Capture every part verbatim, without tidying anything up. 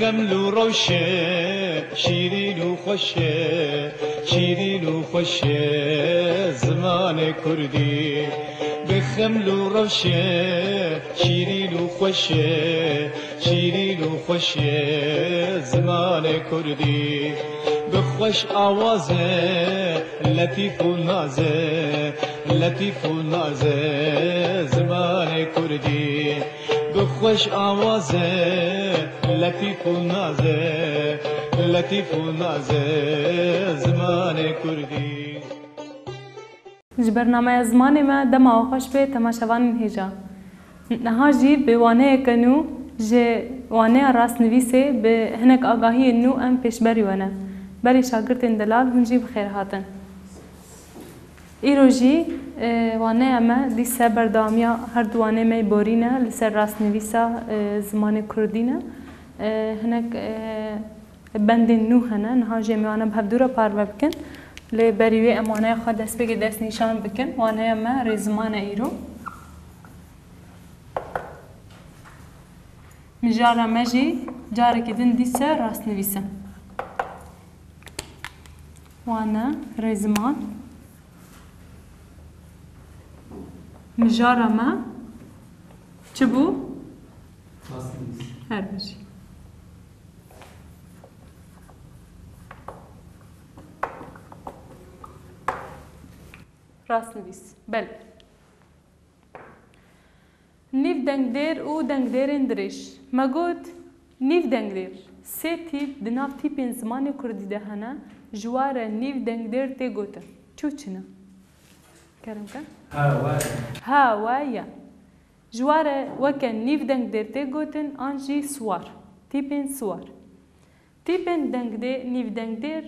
Xeml û rewşe, şîrîn û xweşe, şîrîn û xweşe zimanê kurdî. Bi xeml û rewşe, şîrîn û xweşe, şîrîn û xweşe zimanê kurdî. Bi xweş awaze, letîf û naze, letîf û naze zimanê kurdî. Bi xweş awaze, letîf û naze, letîf û naze zimanê kurdî. Ji bernameya Zimanê Me dema we xweş bê temaşevanên hêja. Niha jî bi waneyeke nû ji waneya rastnivîsê bi hinek agahiyên nû em pêşberî we ne. Berî şagirtên delal hûn jî bi xêr hatin. Îro jî, e, waneya me dîse berdewamiya her du wanê me yê borî ne, li ser rastnivîsa, e, zimanê kurdî ne. E, hinek, e, bendên nû hene, niha jî em ê wana bi hevdû re parve bikin. Lê berî wê em waneya xwe destpêkê destnîşan bikin. Waneya me rêziman e îro. Mijara me jî carekî din dîse rastnivîs e. Wane, rêziman. Mijara me çi bû? Rastnivîs. Her bijî. Rastnivîs. Belê. Nîv dengdêr û dengdêrên dirêj. Me got, nîv dengdêr. Sê tîp di nav tîpên zimanê kurdî de hene, ji wa re nîv dengdêr tê gotin. Çi û çi ne? Kerem ke? Ha, we ye. Ha, we ye. Ji wa re weke nîv dengdêr tê gotin an jî siwar. Tîpên siwar. Tîpên dengdê-, nîvdengdêr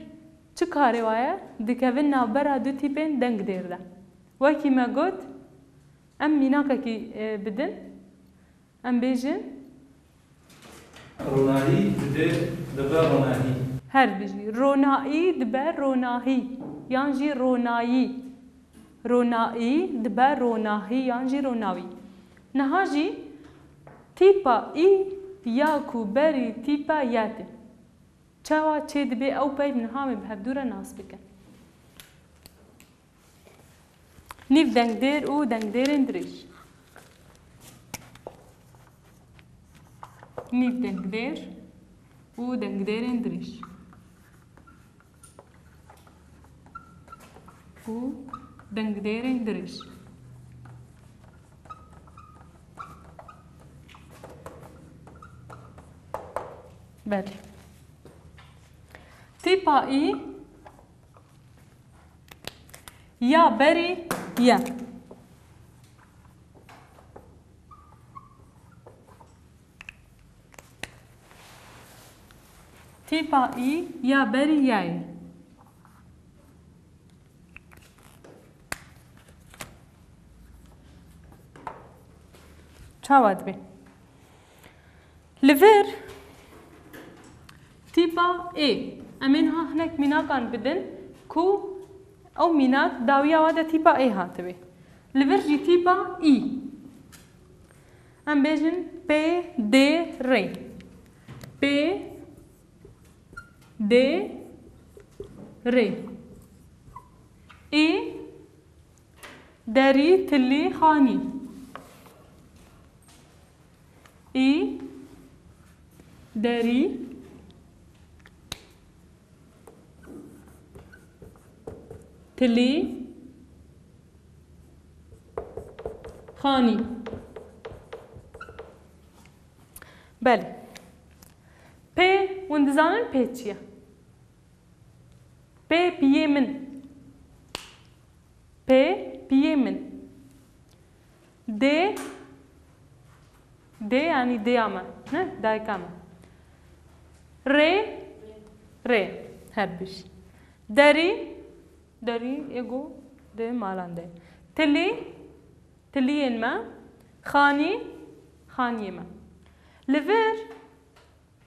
çi karê wa ye? Dikevin navbera du tîpên dengdêr de. Wekî me got, em mînakekî, e, bidin. Em bêjin. Ronahî dide, dibe ronahî. Her bijî. Ronahî dibe ronahî. Yan jî ronayî. Ronayî dibe ronahî yan jî ronawî. Niha jî tîpa î ya ku berî tîpa ya tê. Çawa çêdibe ew peyv niha em ê bi hevdû re nas bikin. Nîv dengdêr û dengdêrên dirêj. Nîv dengdêr û dengdêrên dirêj. Û dengdêrên dirêj. Belê. Tîpa î ya berî ye. Tîpa î ya berî ya ye. Çawa dibe? Li vir tîpa ê. Em ê niha hinek mînakan bidin ku ew mînak dawiya wa de tîpa ê hatibê. Li vir jî tîpa î. Em bêjin pê dê rê. Pê dê rê. Ê derî tilî xanî. Ê derî tilî xanî. Belê. Pê, hûn dizanin pê çi ye? Pê piyê min. Pê piyê min. Dê, dê yanî dêya me, ne? Dayika me. Rê, rê. Her bijî. Derî, derî ê ku di malan de. Tilî, tiliyên me. Xanî, xaniyê me. Li vir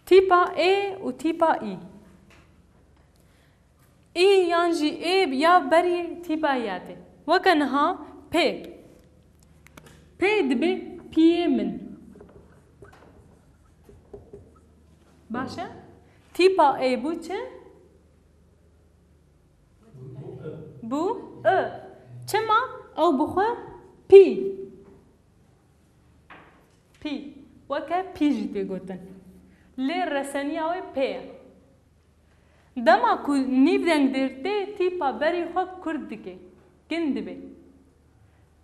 tîpa ê û tîpa î. Î yan jî ê ya berî tîpa ya tê. Weke niha pê. Pê dibe piyê min. Baş e? Tîpa ê bû çi? Bû i. Çima? Ew bi xwe pî. Pî. Weke pî jî tê gotin. Lê reseniya wê pê ye. Dema ku nîvdengdêr tê, tîpa berî xwe kurt dike. Kin dibe.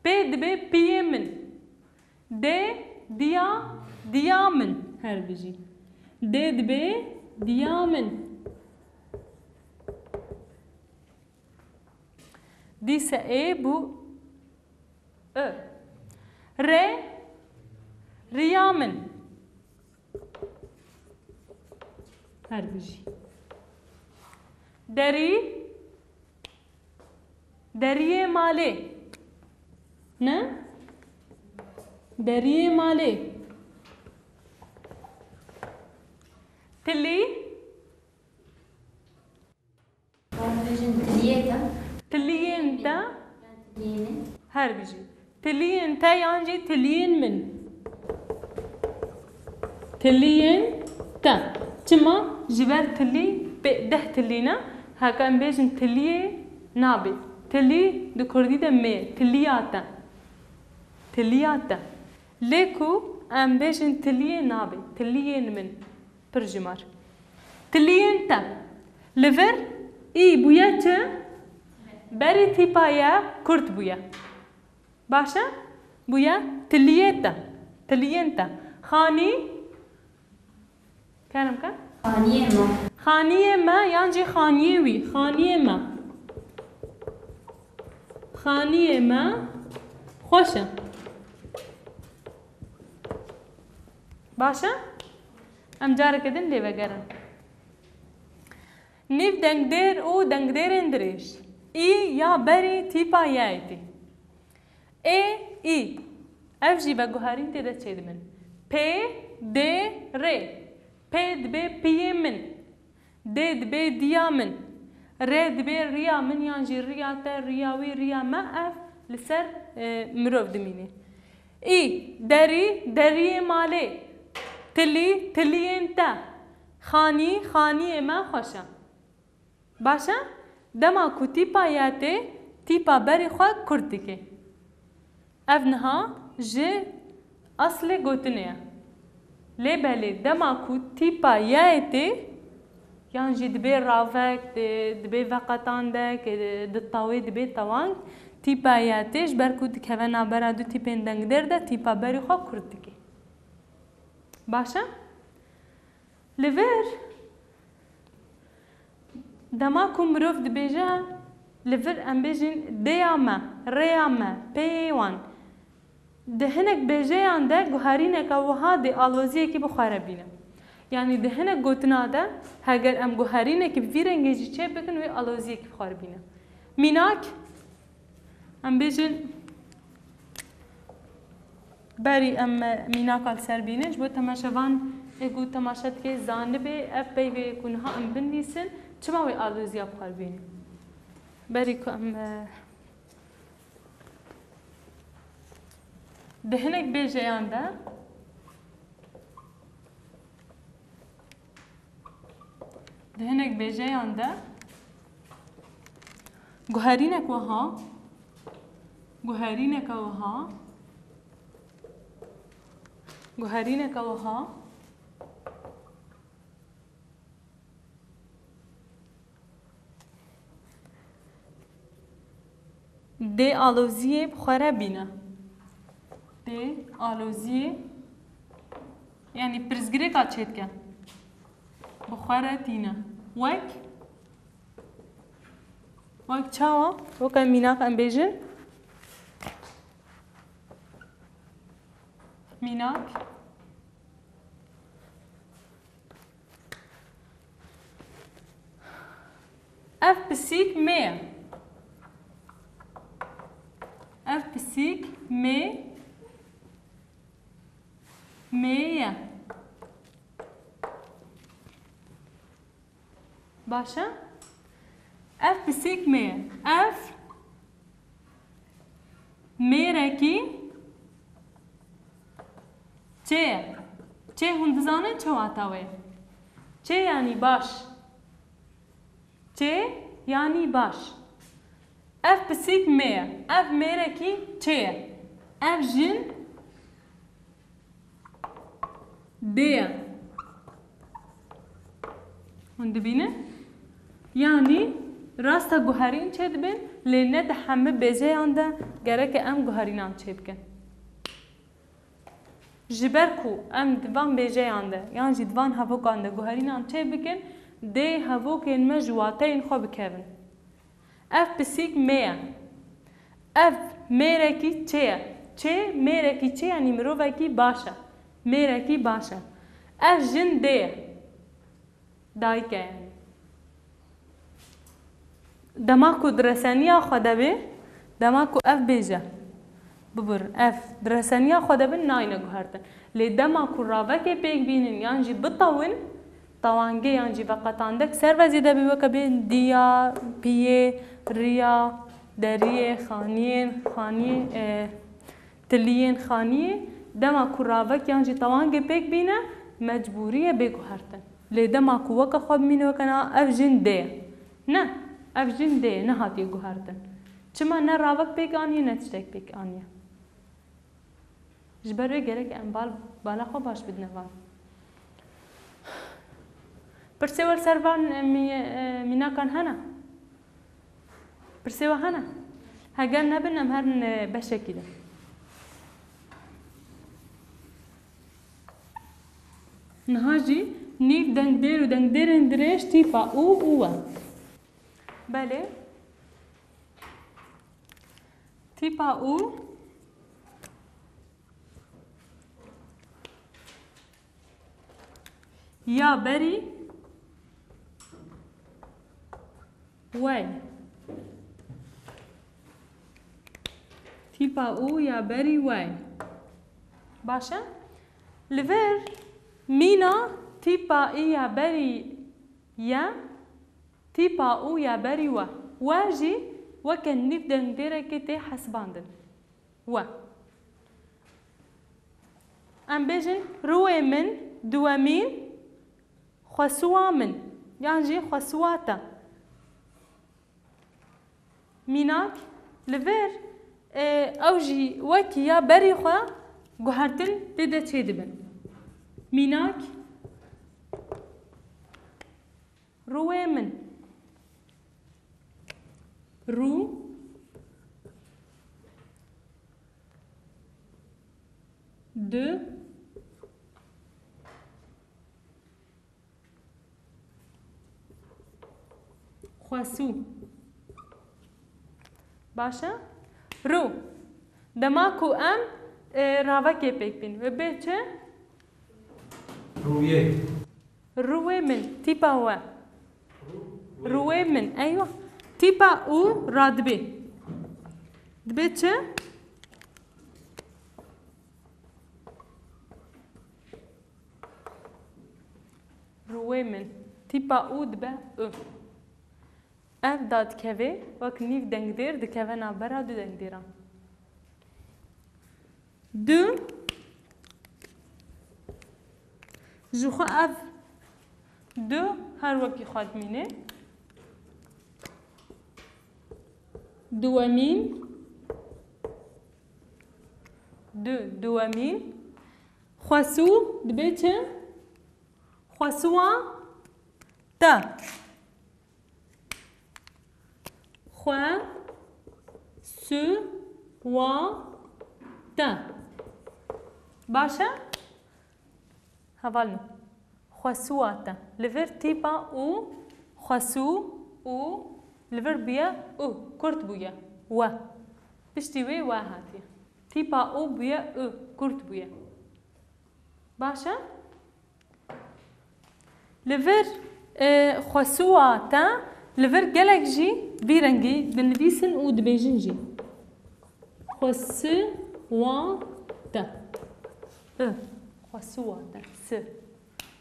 Pê dibe piyê min. Dê diya, diya min. Her bijî. Dê dibe diya min. Dîse ê bû i. Rê, riya min. Her bijî. Derî, deriyê malê. Ne? Deriyê malê. Tilî. Wan dibêjin tiliyê te. Tiliyên te. Yan tiliyên. Her bijî. Tiliyên te yan jî tiliyên min. Tiliyên te. Çima? Ji ber tilî pê-, deh tilî ne. Heke em bêjin tiliyê nabe. Tilî di kurdî de mê. Tiliya te. Tiliya te. Lê ku em bêjin tiliyê nabe. Tiliyên min. Pir jimar. Tiliyên te. Li vir î bûye çi? Berî tîpa ye kurt bûye. Baş e? Bûye tiliyê te. Tiliyên te. Xanî. Kerem ke? Xaniyê me. Xaniyê me yan jî xaniyê wî. Xaniyê me. Xaniyê me xweş e. Baş e? Em careke din lê vegerin. Nîv dengdêr û dengdêrên dirêj. Î ya berî tîpa yayê tê. Ê, î. Ev jî veguherîn tê de çêdibin. Pê, dê, rê. Pê dibe piyê min. Dê dibe diya min. Rê dibe riya min yan jî riya te, riya wî, riya me, ev li ser, e, mirov dimîne. Î, derî, deriyê malê. Tilî, tiliyên te. Xanî, xaniyê me xweş e. Baş e? Dema ku tîpa ya tê, tîpa berî xwe kurt dike. Ev niha ji eslê gotinê ye. Lê belê dema ku tîpa yayê tê, yan jî dibê ravek, di-, dibê veqetandek, di tawê dibê tewang, tîpa ya tê, ji ber ku dikeve navbera du tîpên dengdêr de, tîpa berî xwe kurt dike. Baş e? Li vir, dema ku mirov dibêje, li vir em bêjin dêya me, rêya me, peyê wan. Di hinek bêjeyan de guherîneke wiha dê aloziyekî bi xwe re bîne. Yanî di hinek gotina de heger em guherînekî bi vî rengê jî çê bikin, wê aloziyekî bi xwe re bîne. Mînak, em bêjin, berî em, e, mînaka li ser bînin, ji bo temaşevan ê ku temaşe dike zanibê, ev peyvê ku niha em binivîsin, çima wê aloziya bi xwe re bînin? Berî ku em, e, di hinek bêjeyan de, Di hinek bêjeyan de guherînek wiha, guherîneke wiha, guherîneke wiha, Dê aloziyê bi xwe re bîne. Dê aloziyê, yanî pirsgirêka çêdike. Bi xwe re tîne. Wek, wek çawa? Weke mînak em bêjin. Mînak. Ev pisîk mê ye. Ev pisîk mê, mê ye. Baş e? Ev pisîk mê ye. Ev mêrekî çê ye. Çê hûn dizanin çi wata wê ye? Çê yanî baş. Çê yanî baş. Ev pisîk mê ye. Ev mêrekî çê ye. Ev jin dê ye. Hûn dibînin? Yanî rasta guherîn çêdibin, lê ne di hemî bêjeyan de gereke em guherînan çêbikin. Ji ber ku em di van bêjeyan de yan jî di van hevokan de guherînan çêbikin, dê hevokên me ji wateyên xwe bikevin. Ev pisîk mê ye. Ev mêrekî çê ye. Çê, mêrekî çê, yanî mirovekî baş e. Mêrekî baş e. Ev jin dê ye. Dayik e yanî. Dema ku di reseniya xwe de be, dema ku ev bêje, bibir, ev di reseniya xwe de bin, nayne guhertin. Lê dema ku ravekê pêk bînin yan jî bitewin, tewangê yan jî veqetandek ser ve zêde bê, weke bê diya, piyê, riya, deriyê, xaniyên, xaniyê, e, tiliyên xaniyê, dema ku ravek yan jî tewangê pêk bîne, mecbûrî ye bê guhertin. Lê dema ku weke xwe bimîne, weke na, ev jin dê ye. Ne, ev jin dê ye, nehatiye guhertin. Çima ne ravek pêk aniye, ne tiştek pêk aniye. Ji ber wê gerek em bal, bala xwe baş bidine van. Pirsê we li ser van, e, mî-, e, mînakan hene? Pirsê we hene? Heger nebin, em herin, e, beşekî din. Niha jî nîv dengdêr û dengdêrên dirêj tîpa û û we. Belê. Tîpa û ya berî wey. Tîpa û ya berî wey. Baş e? Li vir mîna tîpa î ya berî ye, tîpa û ya berî we. We jî weke nîv dengdêrekê tê hesibandin. We. Em bêjin, rûyê min, duwemîn, xwesûwa min, yan jî xwesûwa te. Mînak, li vir, e, ew jî wekî ya berî xwe guhertin tê de çêdibin. Mînak, rûyê min. Rû. Du. Xwesû. Baş e? Rû. Dema ku em, e, ravekê pêk bîn, wê bê çi? Rûyê. Rûyê min, tîpa we. Rûyê min, eywa. Tîpa û radibê. Dibê çi? Rûyê min. Tîpa û dibe û. Ev dadikeve wek nîv dengdêr dikeve navbera du dengdêran. Du, ji xwe ev du her wekî xwe dimîne. Duwemîn, du, duwemîn. Xwesû dibe çi? Xwesûwa te. Xwe, su, wa, te. Baş e? Hevalno. Xwesûwa te. Li vir tîpa û, xwesû û li vir bûye û. Kurt bûye. We. Piştî wê we hatiye. Tîpa û bûye û. Kurt bûye. Baş e? Li vir, e, xwesûwa te, li vir gelek jî vî rengî dinivîsin û dibêjin jî. Xwesûwa te. I. Xwesûwa te. Si.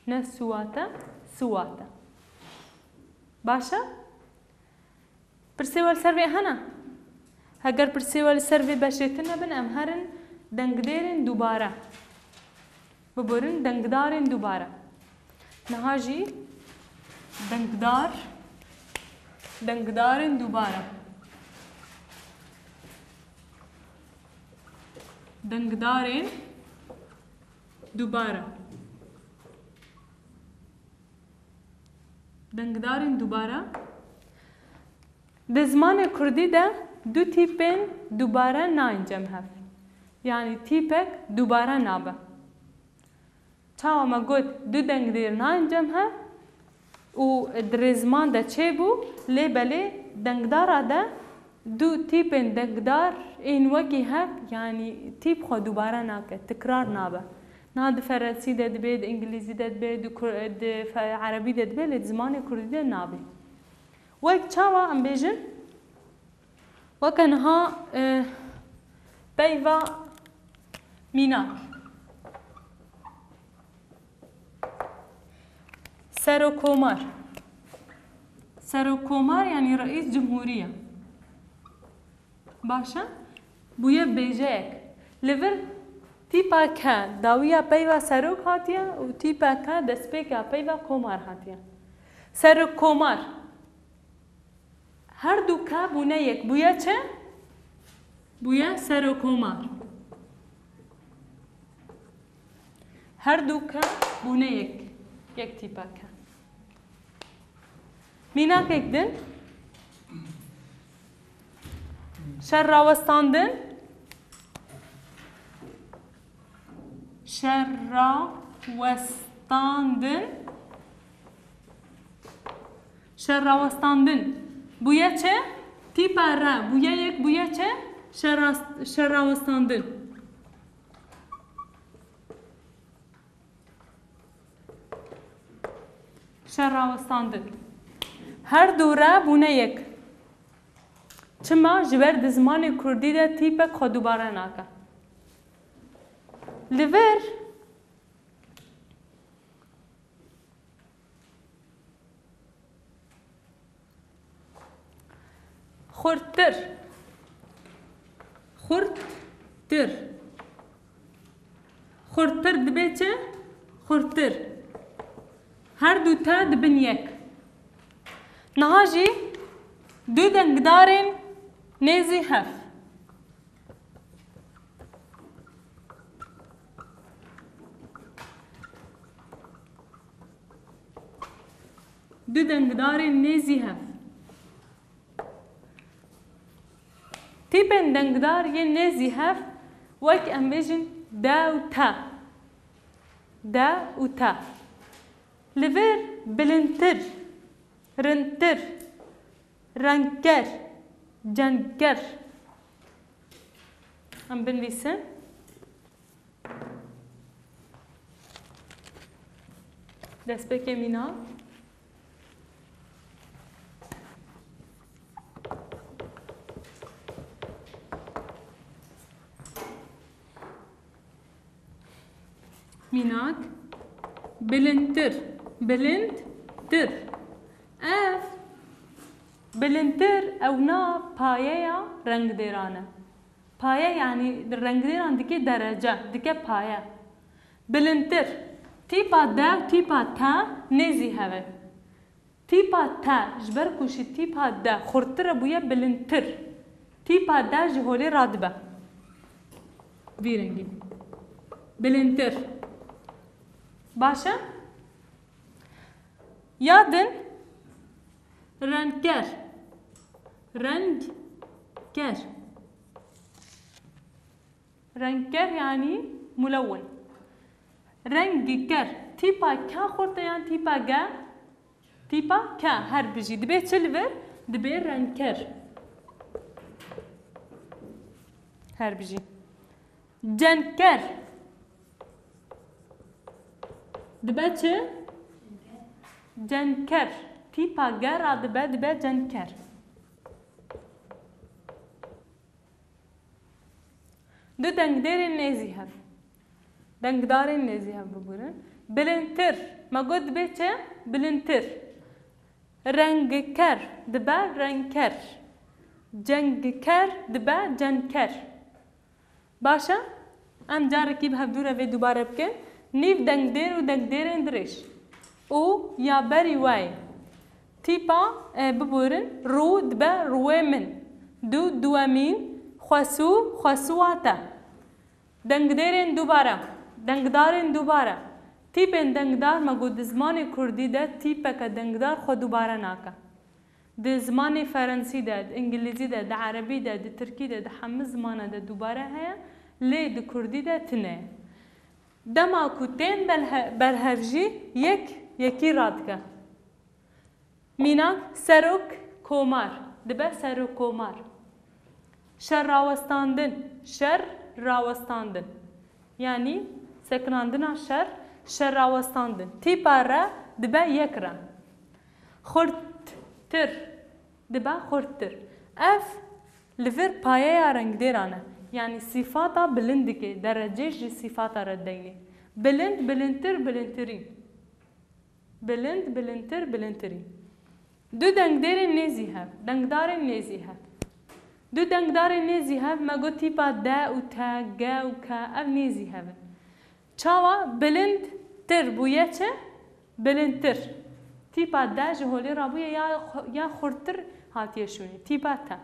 Ne sûwa te, sûwa te. Baş e? Pirsê we li ser vê hene? Heger pirsê we li ser vê beşê tune bin, em herin dengdêrên dubare. Biborin dengdarên dubare. Niha jî dengdar, dengdarên dubare. Dengdarên dubare. Dengdarên dubare. Di zimanê kurdî de du tîpên dubare nayên cem hev. Yanî tîpek dubare nabe. Çawa me got du dengdêr nayên cem hev û di rêziman de çêbû, lê belê dengdara de du tîpên dengdar ên wekî hev, yanî tîp xwe dubare nake, tikrar nabe. Niha di ferensî de dibe, di îngilîzî de dibe, di kur-, di fe-, erebî de dibe, lê di zimanê kurdî de nabe. Wek çawa em bêjin? Weke niha, e, peyva mînak. Serokomar. Serokomar yanî reîs cumhûrî ye. Baş e? Bûye bêjeyek. Li vir tîpa ke dawiya peyva serok hatiye û tîpa ke destpêka peyva komar hatiye. Serokkomar. Her du ke bûne yek. Bûye çi? Bûye serokomar. Her du ke bûne yek. Yek tîpa ke. Mînakek din. Şer rawestandin. Şer rawestandin. Şer rawestandin. Bûye çi? Tîpa re. Bûye yek, bûye çi? Şer ras-, şer rawestandin. Şer rawestandin. Her du re bûne yek. Çima? Ji ber di zimanê kurdî de tîpek xwe dubare nake. Li vir Xurttir. Xurttir. Xurttir dibe çi? Xurttir. Her du te dibin yek. Niha jî du dengdarên nêzî hev. Du dengdarên nêzî hev. Tîpên dengdar yên nêzî hev wek em bêjin de û te. De û te. Li vir bilindtir, rindtir, rengker, cengker. Em binivîsin. Destpêkê mînak. Mînak. Bilindtir. Bilindtir. Ev bilindtir ewna payeya rengdêran e. Paye, yanî rengdêran dike derece, dike paye. Bilindtir. Tîpa de û tîpa te nêzî hev e. Tîpa te, ji ber ku ji tîpa de xurttir e, bûye bilindtir. Tîpa de ji holê radibe. Vî rengî. Bilindtir. Baş e? Ya din rengker. Rengker. Rengker yanî mulewwin. Rengker. Tîpa ke xurt e yan tîpa ge? Tîpa ke. Her bijî. Dibe çi li vir? Dibe rengker. Her bijî. Cenker. Dibe çi? Cenker. Tîpa ge ra dibe, dibe cenker. Du dengdêrên nêzî hev. Dengdarên nêzî hev bigurin. Bilindtir. Me got dibe çi? Bilindtir. Rengker. Dibe rengker. Cengker. Dibe cenker. Baş e? Em carekî bi hevdû re vê dubare bikin. Nîv dengdêr û dengdêrên dirêj. û ya berî we ye. Tîpa, e, biborin, rû dibe rûwê min. Du, duwemîn, xwesû, xwesûwa te. Dengdêrên dubare, dengdarên dubare. Tîpên dengdar me got di zimanê kurdî de tîpeke dengdar xwe dubare nake. Di zimanê ferensî de, di îngilîzî de, di erebî de, di tirkî de, di hemû zimana de dubare heye, lê di kurdî de tune ye. Dema ku tên belhe-, berhev jî yek yekî radike. Mînak, serok komar, dibe serokkomar. Şer rawestandin, şer rawestandin. Yanî sekinandina şer, şer rawestandin. Tîpa re dibe yek re. Xurttir, dibe xurttir. Ev li vir payeya rengdêran e. Yanî sîfata bilindikê, derecê ji sîfata re deynê. Bilind, bilindtir, bilindtirîn. Bilind, bilindtir, bilindtirî. Du dengdêrên nêzî hev, dengdarên nêzî hev. Du dengdarên nêzî hev, me got tîpa de û te, ge û ke, ev nêzî hev in. Çawa bilindtir bûye çi? Bilindtir. Tîpa de ji holê rabûye ya xu-, ya xurttir hatiye şûnê. Tîpa te.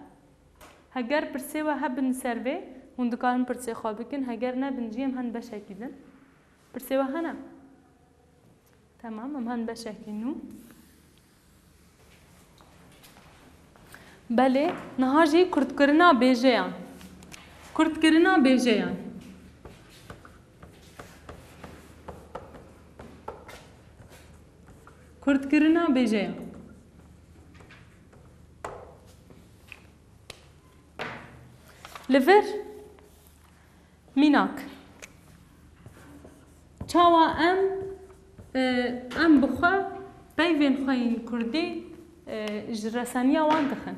Heger pirsê we hebin ser vê, hûn dikarin pirsê xwe bikin. Heger nebin jî em hen beşekî din. Pirsê we hene? Temam, em hen beşekî nû. Belê, niha jî kurtkirina bêjeyan. Kurtkirina bêjeyan. Kurtkirina bêjeyan. Li vir Mînak. Çawa em, e, em bi xwe peyvên xwe yên kurdî, e, ji reseniya wan dixin?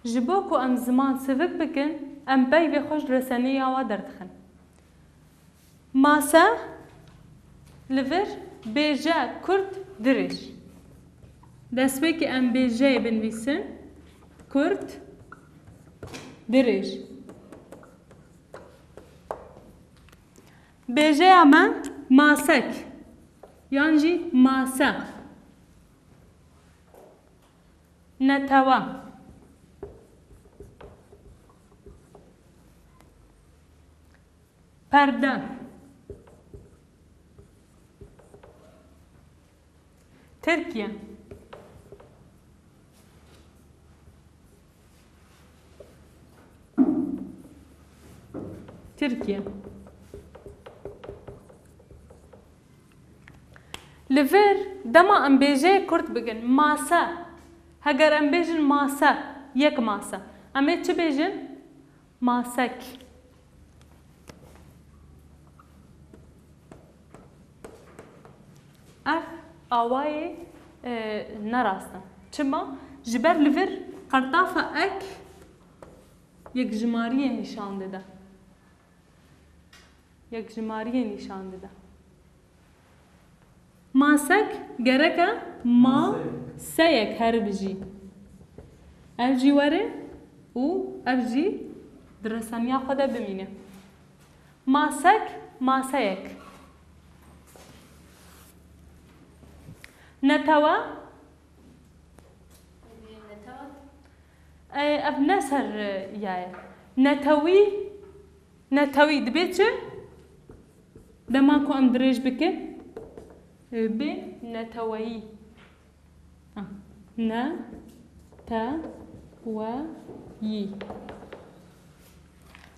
Ji bo ku em ziman sivik bikin, em peyvê xwe ji reseniya wa derdixin. Mase, li vir bêje kurt dirêj. Destpêkê em bêjeyê binivîsin. Kurt, dirêj. Bêjeya me masek yan jî mase. Netewe. Perde. Tirkiye. Tirkiye. Li vir dema em bêjeyê kurt bikin, mase. Heger em bêjin mase, yek mase. Em ê çi bêjin? Masek. Ev awayê, e, ne rast e. Çima? Ji ber li vir qertafa ek yekjimariyê nîşan dide. Yekjimariyê nîşan dide. Masek gereke ma seyek heribijî. Ev jî were û ev jî di reseniya xwe de bimîne. Masek, maseyek. Netewe. E, ev ne ser, e, ya ye. Netewî, netewî dibe çi? Dema ku em dirêj bikin, e, bê neteweyî. Ah, ne, te, we, yî.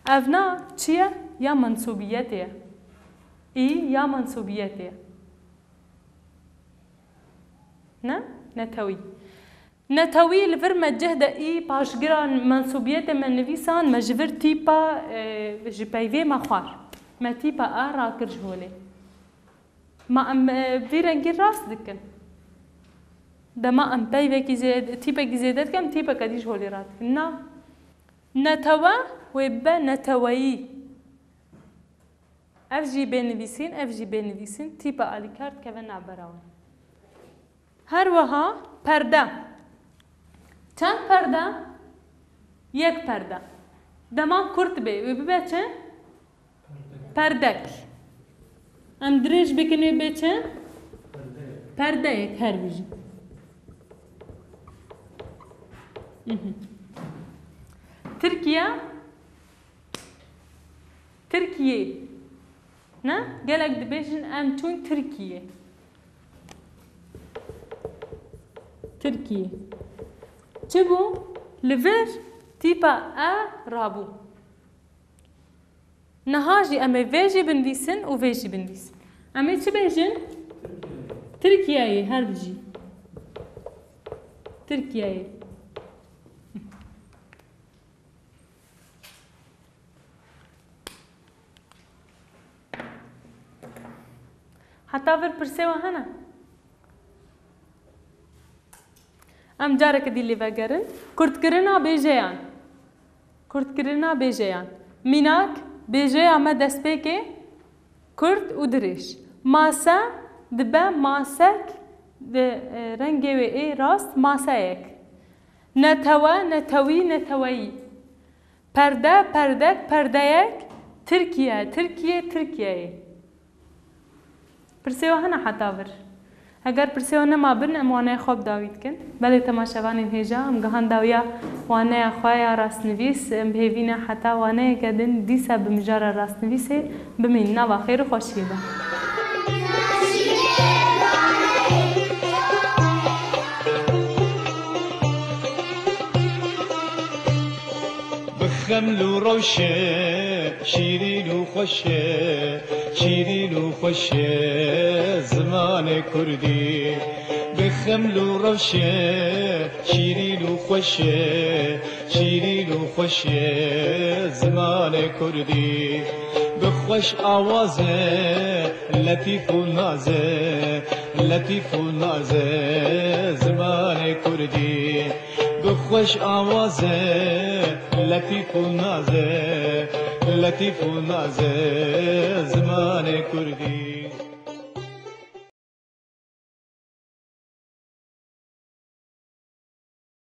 Ev na çi ye? Ya mensûbiyetê ye. Î ya mensûbiyetê ye. Ne? Netewî. Netewî li vir me cih de î paşgira mensûbiyetê me nivîsan, me ji vir tîpa, e, ji peyvê me xwar. Me tîpa a rakir ji holê. Ma em, e, vî rengî rast dikin. Dema em peyvekî zêde, tîpekî zêde dikin, em tîpeke dî ji holê radikin. Na. Netewe wê bibe neteweyî. Ev jî bê nivîsîn, ev jî bê nivîsîn, tîpa alîkar dikeve navbera wan. Her wiha perde. Çend perde? Yek perde. Dema kurt bê, wê bibe çi? Perdek. Em dirêj bikin, wê bê çi? Perdeyek her bijî. Mhm. Tirkiye. Tirkiye. Ne? Gelek dibêjin em çûn Tirkiye. Tirkiye. Çi bû? Li vir tîpa e rabû. Niha jî em ê vê jî binivîsin û vê jî binivîsin. Em ê çi bêjin? Tirkiyeyê her bijî. Tirkiyeyê. Heta vir pirsê we hene? Em careke dî lê vegerin. Kurtkirina bêjeyan. Kurtkirina bêjeyan. Mînak, bêjeya me destpêkê kurt û dirêj. Mase dibe masek, di, e, rengê wê ê rast maseyek. Netewe, netewî, neteweyî. Perde, perdek, perdeyek. Tirkiye, Tirkiye, Tirkiyeyê. Pirsê we hene heta vir? Heger pirsê we nema bin, em waneya xwe bi dawî dikin. Belê temaşevanên hêja, em gihan dawiya waneya xwe ya rastnivîs. Em bi hêvî ne heta waneyeke din dîsa bi mijara rastnivîsê bimînin nava xêr û xweşiyê de. Bi xeml û rewşe, şîrîn û xweş e, şîrîn û xweş e zimanê kurdî. Bi xeml û rewşe, şîrîn û xweş e, şîrîn û xweş e zimanê kurdî. Bi xweş awaz e, letîf û naz e, letîf û naz e zimanê kurdî. Bi xweş awaz e, letîf û naz e, letîf û naz e zimanê kurdî.